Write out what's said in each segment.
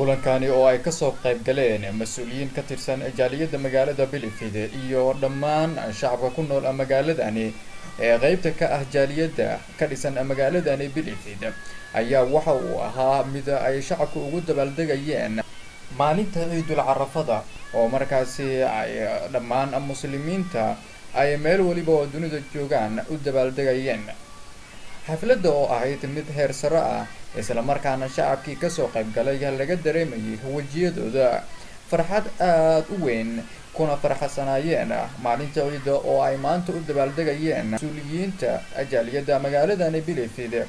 Kulankani oo ay kasoo qayb galeen mas-uuliyiin ka tirsan jaaliyadda magaalada Bielefeld iyo dhammaan shacabka ku nool magaaladani ee qeybta ka ah jaaliyadda ka dhisan magaaladani Bielefeld, ayaa waxa uu ahaa mid ay shacabka ugu dabaaldegayeen maalinta Ciidul Carafada, oo markaasi ay dhammaan Muslimiinta ay meel waliba oo dunida joogaan u dabaaldegayeen. Xafladda oo ahayd mid heer sare ah, isla markaana shacabkii kasoo qayb galay laga dareemayay wejiyadooda farxad aada u weyn, kuna farxasanaayeen maalinta ciidda oo ay maanta u dabaaldegayeen mas-uuliyiinta jaaliyadda magaaladani Bielefeld,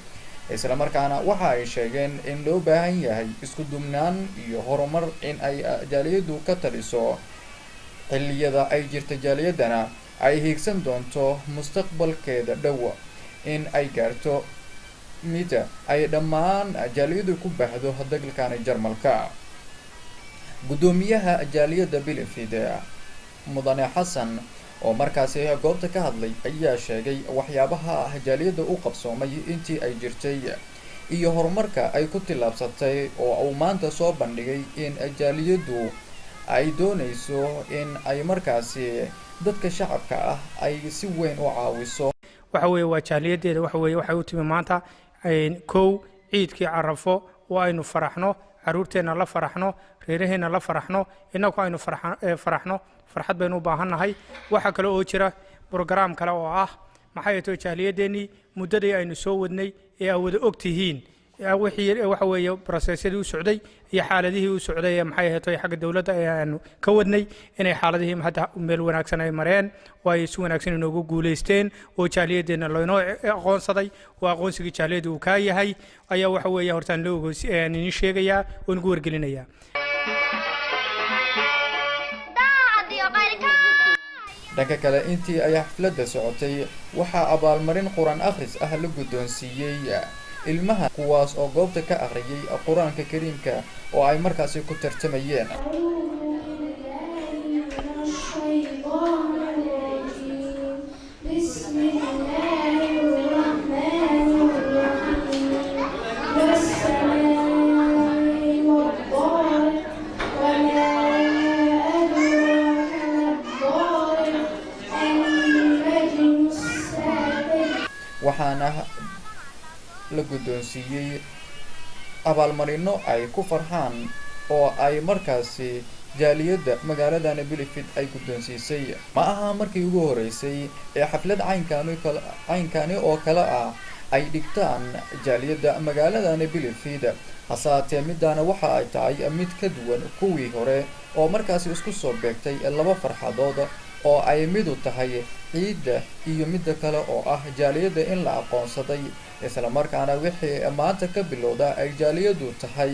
isla markaana waxa ay sheegeen in loo baahan yahay isku duubnaan iyo horumar in ay jaaliyaddu ka taliso xilliyada ay jirta, jaaliyaddana ay hiigsan doonto mustaqbalkeeda dhow in ay gaarto mid ay dhammaan jaaliyadu ku baahdo dalkani Jarmalka. Guddoomiyaha jaaliyadda Bielefeld, Mudane Xasan, oo markaasi goobta ka hadlay, ayaa sheegay waxyaabaha jaaliyadda u qabsoomay intii ay jirtay iyo horumarka ay ku tillaabsatay, oo uu maanta soo bandhigay in jaaliyaddu ay dooneyso in ay markaasi dadka shacabka ah ay si weyn u caawiso. Waxa weeye waa jaaliyaddeeda. Waxa weeye waxay u timi maanta kow ciidkii Carafo oo aynu faraxno, caruurteenna la faraxno, reeraheenna la faraxno, innagu aynu faraxno. Farxad baynu u baahannahay. Waxaa kale oo jira program kale oo ah, maxay tahay, jaaliyaddeenii muddadii aynu soo wadnay ee aa wada og tihiin wixii waxa weeye processyadii u socday iyo xaaladihii u socday ee, maxay ahayd, xagga dowladda ee aanu ka wadnay, inay xaaladihii hadda meel wanaagsan ay mareen oo ay si wanaagsan inoogu guulaysteen, oo jaaliyadeenna laynoo aqoonsaday, oo aqoonsigii jaaliyadda uu kaa yahay, ayaa waxa weeye hortaan loo idin sheegayaa oo nagu wargelinayaa. Daacadiyo qayrka. Dhanka kale, intii ay xafladda socotay, waxaa abaalmarin Qur-aan akhris ah la guddoonsiiyey ilmaha, kuwaas oo goobta ka akhriyay Qur-aanka Kariimka oo ay markaasi ku tartamayeen. الشيطان الرجيم. بسم الله الرحمن الرحيم. والسماء والطارق وما أدراك ما الطارق النجم الثاقب. Waxaana la guddoonsiiyey abaalmarino ay ku farxaan oo ay markaasi jaaliyadda magaaladani Bielefeld ay guddoonsiisay. Ma aha markii ugu horeysay ee xaflad caynkani oo kale ah ay dhigtaan jaaliyadda magaaladani Bielefeld, hase haatee midaana waxa ay tahay mid ka duwan kuwii hore, oo markaasi isku soo beegtay laba farxadood oo ay midu tahay ciidda iyo midda kale oo ah jaaliyadda in la aqoonsaday, isla markaana wixii maanta ka bilowda ay jaaliyaddu tahay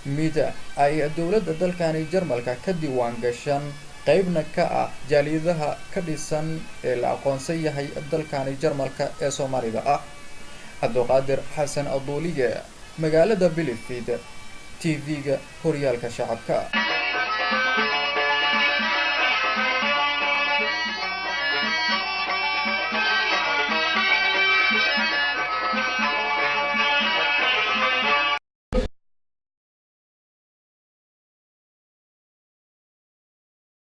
mid ay dowladda dalkani Jarmalka ka diiwaan gashan, qeybna ka ah jaaliyadaha ka dhisan ee la aqoonsan yahay dalkani Jarmalka ee Soomaalida ah. Cabduqaadir Xasan Aduuliye, magaalada Bielefeld, TV-ga Horyaalka Shacabka.